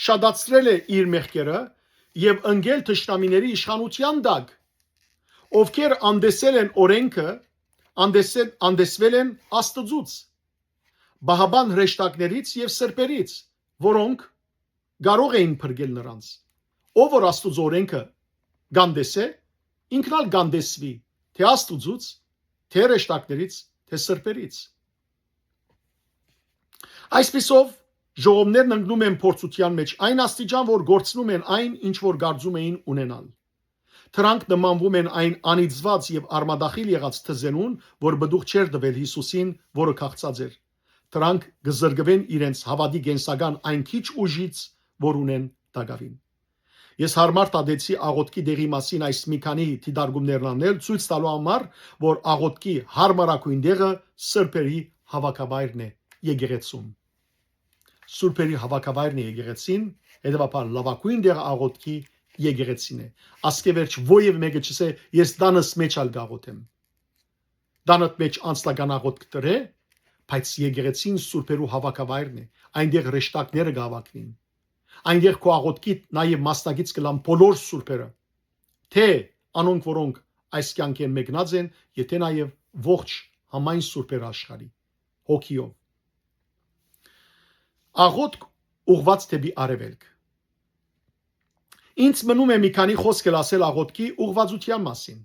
շատացրել է իր մեղքերը եւ ընկել թշնամիների իշխանութեան տակ, ովքեր անտեսել են օրէնքը, անտեսել, անտեսվել են Աստուծոյց, պահապան հրեշտակներից եւ սրբերից, որոնք կարող էին փրկել նրանց։ Ով որ Աստուծոյ օրէնքը կ'անտեսէ, ինքն ալ կ'անտեսուի թէ Աստուծոյց, թէ հրեշտակներից, թէ սրբերից։ Այսպիսով, ժողովներն ընկնում են փորձութեան մէջ այն աստիճան, որ կորցնում են այն, ինչ որ կարծում էին ունենալ։ Դրանք նմանվում են այն անիծուած եւ արմատախիլ եղած թզենուն, որ պտուղ չէր տվել Յիսուսին, որը քաղցած էր։ Դրանք կը զրկուեն իրենց հաւատի կենսական այն քիչ ուժից, որ ունեն տակաւին։ Ես յարմար դատեցի աղօթքի դեղի մասին այս մի քանի դիտարկումներն անել, ցոյց տալու համար, որ աղօթքի յարմարագոյն դեղը սրբերի հաւաքավայրն է, եկեղեցուն։ Սուրբերի հաւաքավայրն է եկեղեցին, հետեւաբար լաւագոյն դեղը աղօթքի եկեղեցին է։ Ասկէ վերջ ովեւէ մէկը չ'ըսէ, «Ես տանս մէջ ալ կ'աղօթեմ»։ Տանդ մէջ անձնական աղօթք կ'ընէ, բայց եկեղեցին սուրբերու հաւաքավայրն է, այնտեղ հրեշտակները կ'հաւաքուին։ Այնտեղ քու աղօթքիդ նաեւ մասնակից կ'ըլլան բոլոր սուրբերը, թէ անոնք, որոնք այս կեանքէն մեկնած են, եթէ նաեւ ողջ համայն սուրբեր աշխարհի, հոգիով։ Աղօթք ուղղուած դէպի արեւելք։ Ինձ մնում է մի քանի խօսք ալ ասել աղօթքի ուղղվածութեան մասին։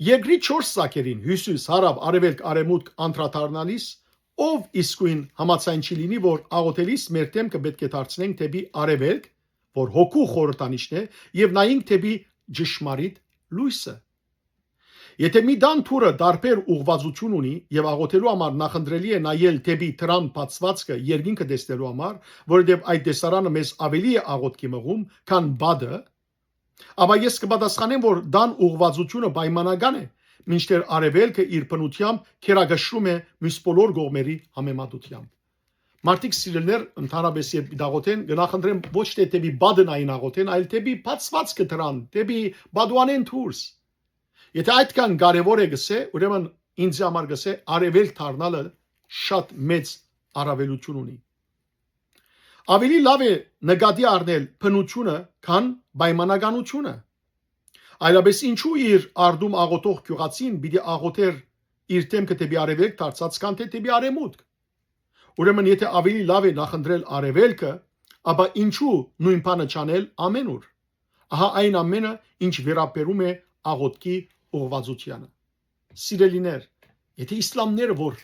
Երկրի չորս ծակերին՝ հիւսիս, հարաւ, արեւելք, արեւմուտք, անդրադառնալիս, ով իսկոյն համաձայն չի լինի, որ աղօթելիս մեր դէմքը պէտք է դարձնենք դէպի արեւելք, որ հոգու խորհրդանիշն է, եւ նայենք դէպի ճշմարիտ լոյսը։ Եթէ մի տան դուռը տարբեր ուղղվածութիւն ունի եւ աղօթելու համար նախընտրելի է նայել դէպի դրան բացուածքը երկինքը տեսնելու համար, որովհետեւ այդ տեսարանը մեզ աւելի է աղօթքի մղում, քան պատը, ապա ես կը պատասխանեմ, որ տան ուղղվածութիւնը պայմանական է, մինչդեռ արեւելքը իր բնութեամբ գերակշռում է միւս բոլոր կողմերի համեմատութեամբ։ Մարդիկ, սիրելիներ, ընդհանրապես երբ աղօթեն, կը նախընտրեն ոչ թէ դէպի պատը նայեն աղօթեն, այլ դէպի բացուածքը դրան, դէպի պատուանէն դուրս։ Եթէ այդքան կարեւոր է գսէ, ուրեմն ինձի համար գսէ, արեւելք դառնալը շատ մեծ առաւելութիւն ունի։ Աւելի լաւ է նկատի առնել բնութիւնը, քան պայմանականութիւնը։ Այլապէս ինչու իր արտում աղօթող գիւղացին պիտի աղօթէր իր դէմքը դէպի արեւելք դարձած, քան թէ դէպի արեւմուտք։ Ուրեմն եթէ աւելի լաւ է նախընտրել արեւելքը, ապա ինչու նոյն բանը չանել ամէնուր։ Ահա այն ամէնը, ինչ վերաբերում է աղօթքի ուղղվածությանը։ Սիրելիներ, եթէ իսլամները, որ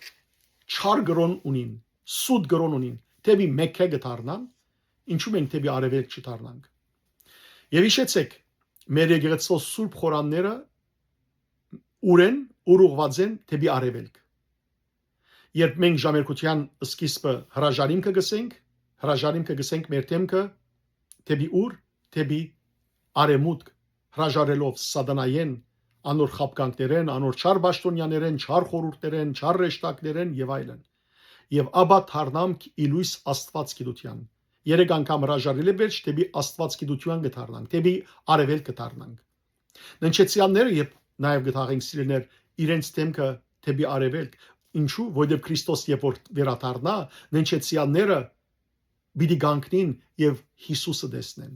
չար կրօն ունին, սուտ կրօն ունին, դէպի Մեքքէ կը դառնան, ինչու մենք դէպի արեւելք չդառնանք։ Եւ յիշեցէք, մեր եկեղեցւոյ սուրբ խորանները ուրեն, ուր ուղղված են դէպի արեւելք։ Երբ մենք ժամերգութեան սկիզբը հրաժարիմքը գսենք, հրաժարիմքը գսենք մեր դէմքը դէպի ուր, դէպի արեւմուտք, հրաժարելով սատանայէն, անոր խաբկանքներէն, անոր չար պաշտօնեաներէն, չար խորհուրդներէն, չար հրեշտակներէն եւ այլն։ Եւ ապա դառնանք ի լոյս Աստուած գիտութեան։ Երեք անգամ հրաժարելէ վերջ դէպի Աստուած գիտութեան կը դառնանք, դէպի արեւելք կը դառնանք։ Ննջեցեալները, երբ նաեւ կը թաղենք, սիրելիներ, իրենց դէմքը դէպի արեւելք, ինչու՞, որովհետեւ Քրիստոս երբ որ վերադառնայ, ննջեցեալները պիտի կանգնին եւ Յիսուսը տեսնեն։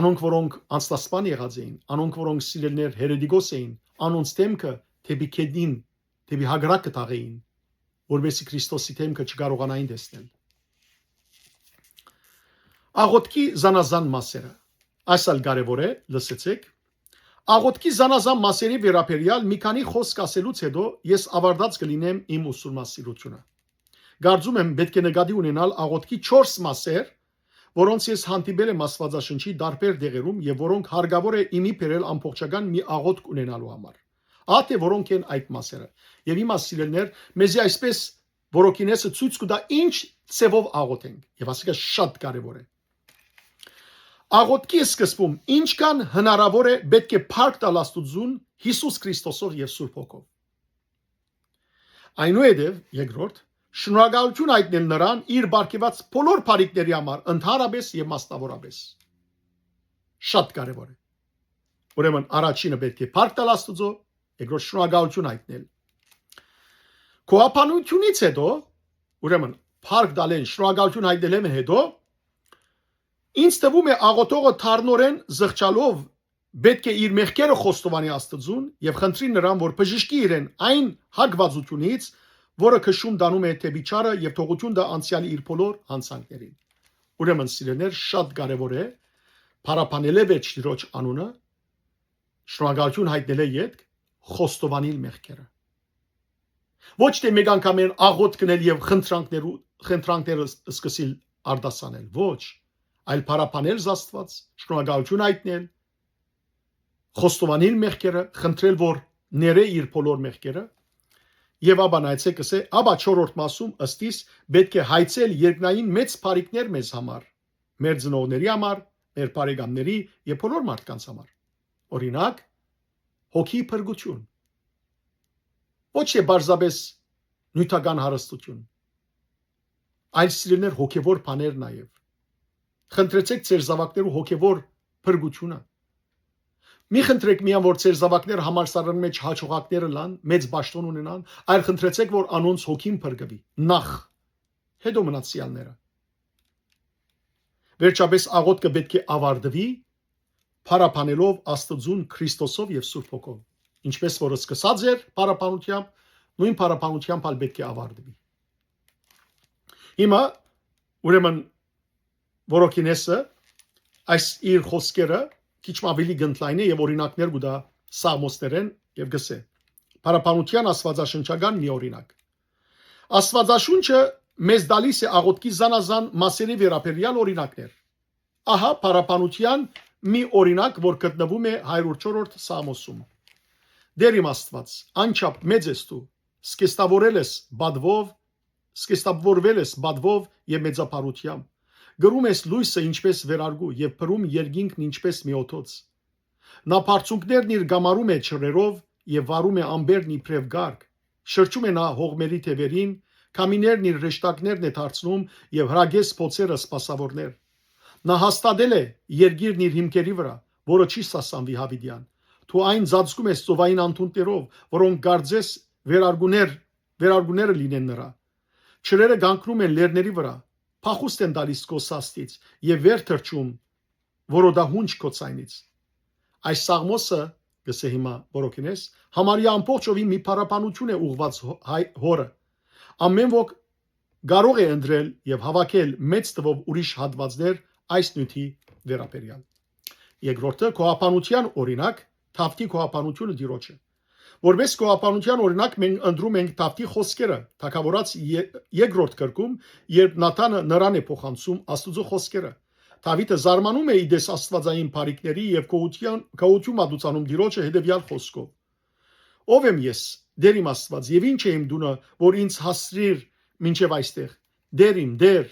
Անոնք, որոնք անձնասպան եղած էին, անոնք, որոնք, սիրելիներ, հերետիկոս էին, անոնց դէմքը դէպի գետնին, դէպի հակառակը թաղէին, որպեսզի Քրիստոսի դէմքը չկարողանային տեսնել։ Աղօթքի զանազան մասերը։ Այս ալ կարեւոր է, լսեցէք։ Աղօթքի զանազան մասերի վերաբերեալ մի քանի խօսք ասելուց հետո ես աւարտած կը լինեմ իմ ուսումնասիրութիւնը։ Կարծում եմ, պէտք է նկատի ունենալ աղօթքի չորս մասեր, որոնց ես հանդիպել եմ Աստուածաշնչի տարբեր տեղերում եւ որոնք հարկաւոր է իմի բերել ամբողջական մի աղօթք ունենալու համար։ Ահա թէ որոնք են այդ մասերը։ Եւ հիմա, սիրելիներ, մեզի այսպես Որոքինեսը ցոյց կու տայ ինչ ձեւով աղօթենք, եւ ասիկա շատ կարեւոր է։ Աղօթքի սկզբում ինչքան հնարաւոր է պէտք է փառք տալ Աստուծուն Յիսուս Քրիստոսով եւ Սուրբ Հոգով։ Այնուհետեւ, երկրորդ, շնորհակալութիւն հայտնել նրան իր պարգեւած բոլոր բարիքների համար ընդհանրապես եւ մասնաւորապես։ Շատ կարեւոր է։ Ուրեմն առաջինը պէտք է փառք տալ Աստուծոյ, երկրորդ շնորհակալութիւն հայտնել։ Գոհաբանութիւնից հետո, ուրեմն փառք տալէն, շնորհակալութիւն հայտնելէն հետո, ինձ թվում է աղօթողը թարնորեն զղջալով պէտք է իր մեղքերը խոստովանի Աստուծուն եւ խնդրի նրան, որ բժշկի իրեն այն հակվածությունից, որը քշում տանում է դէպի չարը, եւ թողութիւն տայ անցեալի իր բոլոր յանցանքներին։ Ուրեմն, սիրելիներ, շատ կարեւոր է փառաբանելէ վերջ Տիրոջ անունը, շնորհակալութիւն հայտնելէ ետք խոստովանիլ մեղքերը։ Ոչ թէ մեկ անգամէն աղօթք ընել եւ խնդրանքներու-, խնդրանքները ս-, սկսիլ արտասանել, ոչ, այլ փառաբանել Աստուած, շնորհակալութիւն հայտնել, խոստովանիլ մեղքերը, խնդրել, որ ներէ իր բոլոր մեղքերը, եւ ապա նայեցեք, կսէ, ապա չորրորդ մասում ըստ իս պէտք է հայցել երկնային մեծ բարիքներ մեզ համար, մեր ծնողների համար, մեր բարեկամների եւ բոլոր մարդկանց համար։ Օրինակ, հոգի փրկութիւն։ Ոչ թէ պարզապէս նիւթական հարստութիւն, այլ, սիրելիներ, հոգեվոր բաներ նաեւ։ Խնդրեցեք ձեր զաւակներու հոգեվոր փրկութիւնը։ Մի խնդրեք միայն, որ ձեր զաւակները համալսարանի մէջ հաջողակներ ըլլան, մեծ պաշտօն ունենան, այլ խնդրեցեք, որ անոնց հոգին փրկուի նախ, հետո մնացեալները։ Վերջապէս աղօթքը պէտք է աւարտուի փառաբանելով Աստուծուն Քրիստոսով եւ Սուրբ Հոգով։ Ինչպես որ սկսած էր փառաբանությամբ, նոյն փառաբանությամբ ալ պէտք է աւարտուի։ Հիմա, ուրեմն, Որոքինեսը այս իր խօսքերը քիչ մը աւելի կ'ընդլայնէ եւ օրինակներ կու տայ Սաղմոսներէն եւ կսէ. փառաբանության աստուածաշնչական մի օրինակ։ Աստուածաշունչը մեզ տալիս է աղօթքի զանազան մասերի վերաբերեալ օրինակներ։ Ահա փառաբանության մի օրինակ, որ գտնվում է հարյուր չորրորդ Սաղմոսում. «Տէր իմ Աստուած, անչափ մեծ ես դու, սկեստավորել ես պատվով, սկեստավորվել ես պատվով եւ մեծափառությամբ։ Կրում ես լոյսը ինչպես վերարգու եւ փռում երկինքն ինչպես մի օդոց։ Նա բարձունքներն իր կամարում է չռերով եւ վարում է ամպերն իբրեւ կարգ։ Շրջում է նա հողմերի թեւերին, քամիներն իր հրեշտակներն է դարձնում եւ հրագէս բոցերը սպասաւորներ։ Նա հաստատել է երկիրն իր հիմքերի վրա, որը չի սասանվի յաւիտեան։ դու այն ծածկում ես ծովային անդունդներով, որոնք կարծես վերարգուներ, վերարգուները լինեն նրա։ Ջրերը կանգնում են լեռների վրա, փախուստ են տալիս քո սաստից եւ վեր թռչում որոտահունչ քո ցայնից։ Այս Սաղմոսը, կ'ըսէ հիմա Բորոքինես, համարյա ամբողջովին մի փառաբանութիւն է ուղղուած հո-, հայ-, հորը։ Ամէն ոք կարող է ընտրել եւ հավաքել մեծ թվով ուրիշ հատուածներ այս նիւթի վերաբերեալ։ Երկրորդը, քոհաբանութեան օրինակ, Դաւթի քոհաբանութիւնը Տիրոջը։ Որպէս քոհաբանութեան օրինակ մենք ընտրում ենք Դաւթի խօսքերը, թագաւորաց ե-, երկրորդ գրքում, երբ Նաթանը նրան է փոխանցում Աստուծոյ խօսքերը։ Դաւիթը զարմանում է ի տես աստուածային բարիքների եւ գոհութեան, գոհութիւն մատուցանում Տիրոջը հետեւեալ խօսքով. «Ո՞վ եմ ես, Տէր իմ Աստուած, եւ ի՞նչ է իմ տունը, որ ինձ հասցրիր մինչեւ այստեղ։ Տէր իմ, Տէր,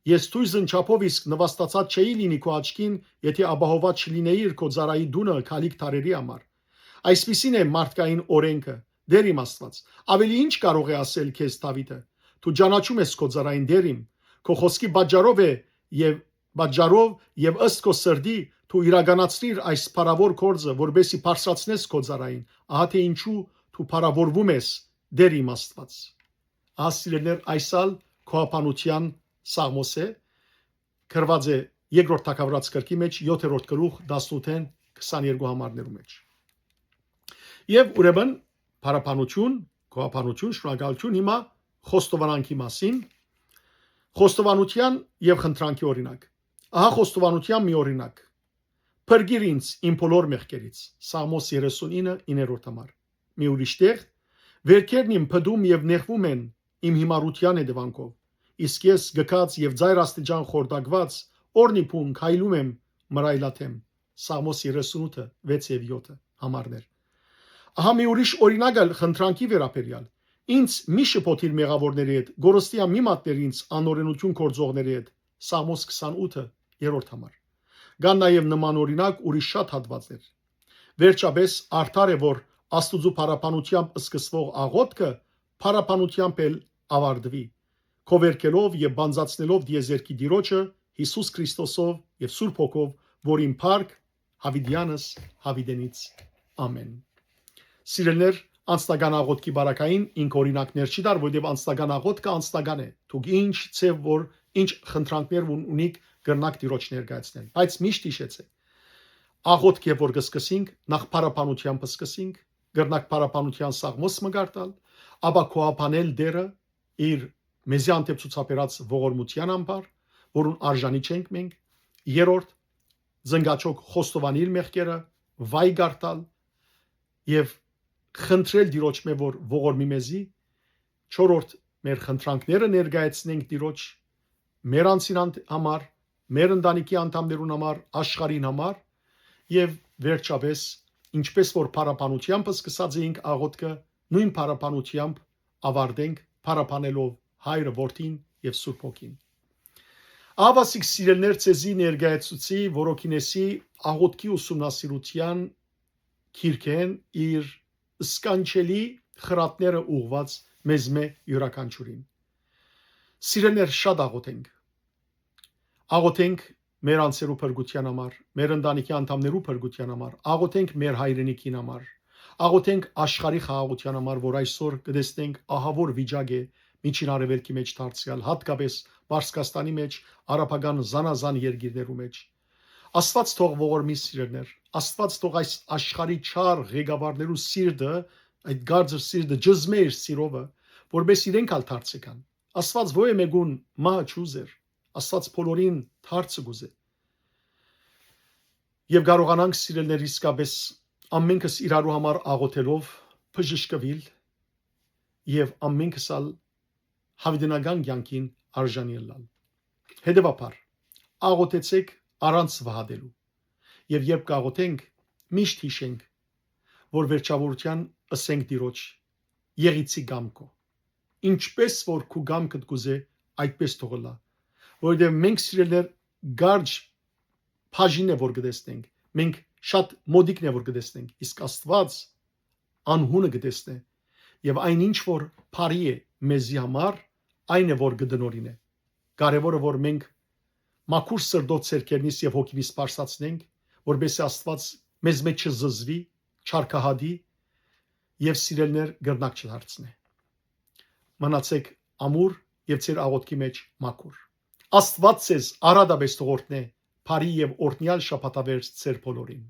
ես թոյզն չափով իսկ նուաստացած չէի լինի քո աչքին, եթէ ապահովուած չլինէիր քո ծառայի տունը գալիք դարերի համար։ Այսպիսին է մարդկային օրէնքը, Տէր իմ Աստուած։ Աւելի ի՞նչ կարող է ասել քեզ Դաւիթը։ Դու ճանաչում ես քո ծառային, Տէր իմ, քո խօսքի պատճառով է եւ պատճառով եւ ըստ քո սրտի դու իրականացրիր այս փառաւոր գործը, որպէս զի բարձրացնես քո ծառային։ Ահա թէ ինչու դու փառաւորվում ես, Տէր իմ Աստուած»։ Ահա, սիրելիներ, այս ալ քոհաբանութեան Սաղմոս է, գրուած է երկրորդ թագաւորաց գրքի մէջ, յոթերորդ գլուխ, տասնութ են քսաներկու համարներու մէջ։ Եւ ուրեմն, փառաբանութիւն, գոհաբանութիւն, շնորհակալութիւն, հիմա խոստովանանքի մասին, խոստովանութեան եւ խնդրանքի օրինակ։ Ահա խոստովանութեան մի օրինակ. «Փրկիր ինձ իմ բոլոր մեղքերից», Սաղմոս երեսունինը, իններորդ համար։ Մի ուրիշ տեղ. «Վերքերն իմ փտում եւ նեղվում են իմ հիմարութեան հետեւանքով, իսկ ես գգած եւ ծայր աստիճան խորտակուած, օրնի բուն քայլում եմ մռայլաթեմ», Սաղմոս երեսունութը, վեց եւ յոթը համարներ։ Ահա մի ուրիշ օրինակ ալ խնդրանքի վերաբերեալ. «Ինձ մի շփոթիր մեղաւորների հետ, կորստիա մի մատնիր ինձ անօրենութիւն գործողների հետ», Սաղմոս քսանութը, երրորդ համար։ Կան նաեւ նման օրինակ ուրիշ շատ հատուածներ։ Վերջապէս, արդար է, որ Աստուծոյ փառաբանութեամբ սկսուող աղօթքը փառաբանութեամբ էլ աւարտուի, գովերգելով եւ բանձնացնելով տիեզերքի Տիրոջը Յիսուս Քրիստոսով եւ Սուրբ Հոգով, որին փառք յաւիտեանս յաւիտենից։ Ամէն։ Սիրելիներ, անձնական աղօթքի բարակային ինք օրինակներ չի տար, որովհետեւ անձնական աղօթքը անձնական է։ Դուք ինչ ձեւ որ, ինչ խնդրանքներ ուն-, ունիք, կրնաք Տիրոջ ներկայացնել, բայց միշտ յիշեցէք, աղօթք երբ որ կսկսինք, նախ փառաբանութեամբ սկսինք, կրնաք փառաբանութեան Սաղմոս մը կարդալ, ապա գոհաբանել Տէրը իր մեզի հանդէպ ցուցաբերած ողորմութեան համար, որուն արժանի չենք մենք, երրորդ, զնգաչոք խոստովանիլ մեղքերը, վայ կարդալ եւ խնդրել Տիրոջմէ, որ ողորմի մեզի, չորրորդ, մեր խնդրանքները ներկայացնենք Տիրոջ, մեր անձին անդ-, համար, մեր ընտանիքի անդամներուն համար, աշխարհին համար, եւ վերջապէս, ինչպէս որ փառաբանութեամբ սկսած էինք աղօթքը, նոյն փառաբանութեամբ աւարտենք, փառաբանելով Հայրը, Որդին եւ Սուրբ Հոգին։ Ահա, սիրելիներ, ձեզի ներկայացուցի Բորոքինեսի աղօթքի ուսումնասիրութեան գիրքէն իր սքանչելի խրատները ուղղուած մեզմէ յուրաքանչիւրին։ Սիրելիներ, շատ աղօթենք։ Աղօթենք մեր անձերու փրկութեան համար, մեր ընտանիքի անդամներու փրկութեան համար, աղօթենք մեր հայրենիքին համար, աղօթենք աշխարհի խաղաղութեան համար, որ այսօր կը տեսնենք ահա որ վիճակ է Միջին Արեւելքի մէջ դարձեալ, յատկապէս Պարսկաստանի մէջ, արաբական զանազան երկիրներու մէջ։ Աստուած թող ողորմի, սիրելիներ, Աստուած թող այս աշխարհի չար ղեկավարներու սիրտը, այդ գարձր սիրտը ջզմէ իր սիրովը, որպէս իրենք ալ դարձեան։ Աստուած ոյ մէկուն մահը չուզեր, Աստուած բոլորին դարձը կուզէ։ Եւ կարողանանք, սիրելիներ, իսկապէս ամենքս իրարու համար աղօթելով բժշկուիլ եւ ամենքս ալ յաւիտենական կեանքին արժանի ըլլալ։ Հետեւաբար, աղօթեցէք առանց վհատելու։ Եւ երբ կաղօթենք, միշտ յիշենք, որ վերջավորութեան ըսենք Տիրոջ. «Եղիցի կամքո։ Ինչպէս որ քու կամքդ կուզէ, այդպէս թող ըլլայ»։ Որովհետեւ մենք, սիրելիներ, կարճ բաժինն է որ կտեսնենք, մենք շատ մօտիկն է որ կտեսնենք, իսկ Աստուած անհունը կտեսնէ, եւ այն ինչ որ բարի է մեզի համար, այն է որ կդնորինէ։ Կարեւորը որ մենք մաքուր սրտով ձեռքերնիս եւ հոգինիս պարսացնենք, որպեսզի Աստուած մեզմէ չզզվի, չարկահատի եւ սիրելիներ կրնակ չդարձնէ։ Մնացէք ամուր եւ ձեր աղօթքի մէջ մաքուր։ Աստուած ձեզ առատապէս թող օրհնէ, բարի եւ օրհնեալ շաբաթավերջ ձեր բոլորին։